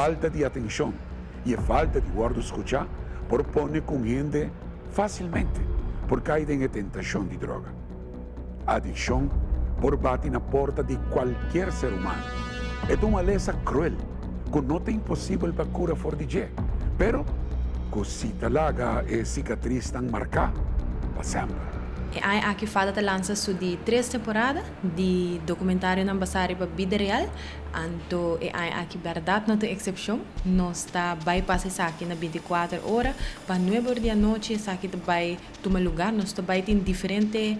Falta di atenshon i e falta di wòrdu skuchá por pone ku un hende fásilmente por kai den e tentashon di droga. Adikshon por bati na porta di kualkier ser humano. E ta un malesa kruel ku no ta imposibel pa kura for di dje, pero ku si ta laga e sikatrisnan marká pa semper. E aña aki Fada ta lansa su di tres temporada di dokumentarionan basá riba bida real. Anto e aña aki bèrdat no ta eksepshon. Nos ta bai pasa esaki na 24 ora. Pa nuebe or di anochi esaki ta bai tuma lugá. Nos ta bai tin diferente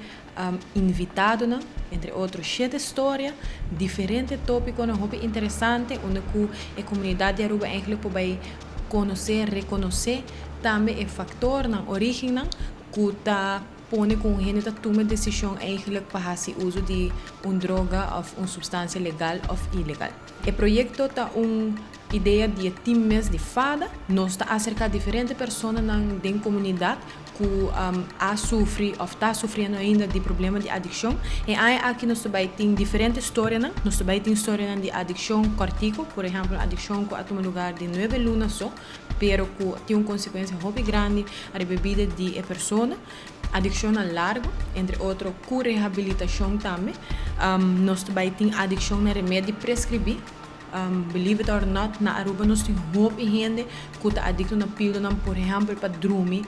invitadonan, entre otro shete storia, diferente tópikonan hopi interesante unda ku e komunidat di Aruba eigentlik por bai konosé, rekonosé tambe e faktornan, orígennan ku ta pone ku un hende ta tuma desishon eigentlik pa hasi uso di un droga òf un supstansia legal òf ilegal. E proyekto ta un idea di e tim mes di fada. Nos ta aserká diferente personanan den komunidat ku a sufri òf ta sufriendo ainda di problema di adikshon. E aña aki nos ta bai tin diferente storianan. Nos ta bai tin storianan di adikshon kòrtiku, por ehèmpel adikshon ku a tuma lugar di nuebe luna so, pero ku tin un konsekuensia hopi grandi ariba e bida di e persona. Adikshonnan largu, entre otro ku rehabilitashon tambe. Nos ta bai tin adikshon na remedi preskribí. Believe it or not, na Aruba nos tin hopi hende ku ta adikto na pildonan, por ehèmpel pa drumi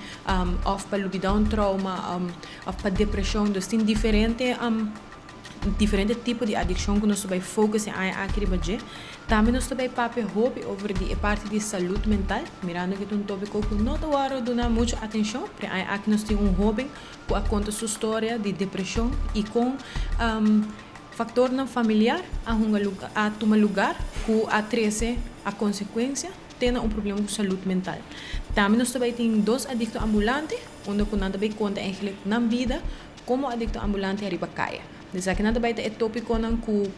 òf pa lubidá un trauma òf pa depreshon. Dus tin diferente diferente tipo di adikshon ku nos ta bai focus e aña aki riba dje. Tambe nos ta bai papia hopi over di e parti di salud mental, mirando ku ta un topiko ku no ta wòrdu duna muchu atenshon. Pero e aña aki nos tin un hóben ku a konta su storia di depreshon i kon Factornan familiar a hunga a tuma lugar cu a trece a consecuencia te na un problema cu salud mental. Tambe nos ta bay tin dos adicto ambulante unda cu nan ta bay conta eigenlijk nan bida como adicto ambulante ariba caya. Esaki nan ta bay ta e topiconan cu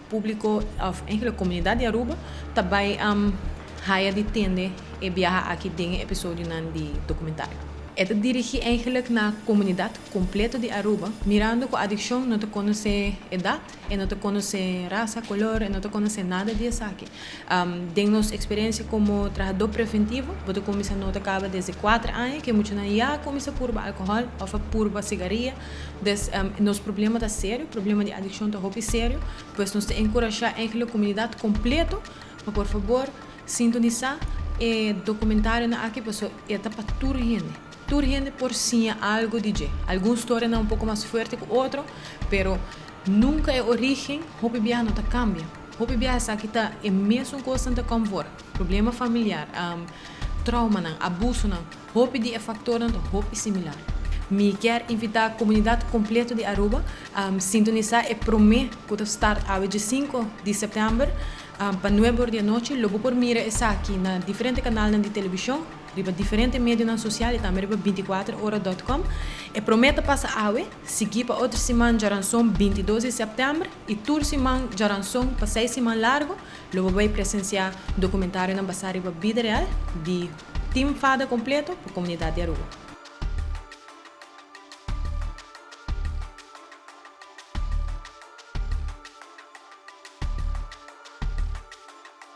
publico of eigenlijk comunidad di Aruba ta bay haya di tende e biaha aki den e episodionan di documentario. E ta dirigi eigenlijk na comunidad completo di Aruba, mirando cu adiccion no ta conoce edad, e no ta conoce rasa, color, e no ta conoce nada di esaki. Den nos experiencia como trahador preventivo, bo ta cuminsa nota caba desde cuater aña cu e muchanan ya a cuminsa purba alcohol of a purba cigaria. Dus nos problema ta serio, problema di adiccion ta hopi serio, pues nos ta encurasha eigenlijk comunidad completo pa por fabor sintonisa e documentarionan aki pasobra e ta pa tur hende. Tur hende por siña algo di dje. Algun storianan un poko mas fuerte ku otro, pero nunka e orígen hopi biaha no ta kambia. Hopi biaha esaki ta e mesun kosnan ta kòm for. Problema familiar, traumanan, abusonan, hopi di e faktornan ta hopi similar. Mi kier invitá komunidat kompleto di Aruba sintonisá e promé ku ta start awe dje sinku di sèptèmber pa nuebe or di anochi. Lo bo por mira esaki na diferente kanalnan di televishon. Riba diferente medionan sosial i tambe riba 24ora dòt kòm. E promé ta pasa awe, siguí pa otro siman djaranson 22 di sèptèmber i tur siman djaranson pa seis siman largu lo bo bai presensiá dokumentarionan basá riba bida real di Team Fada kompleto pa komunidat di Aruba.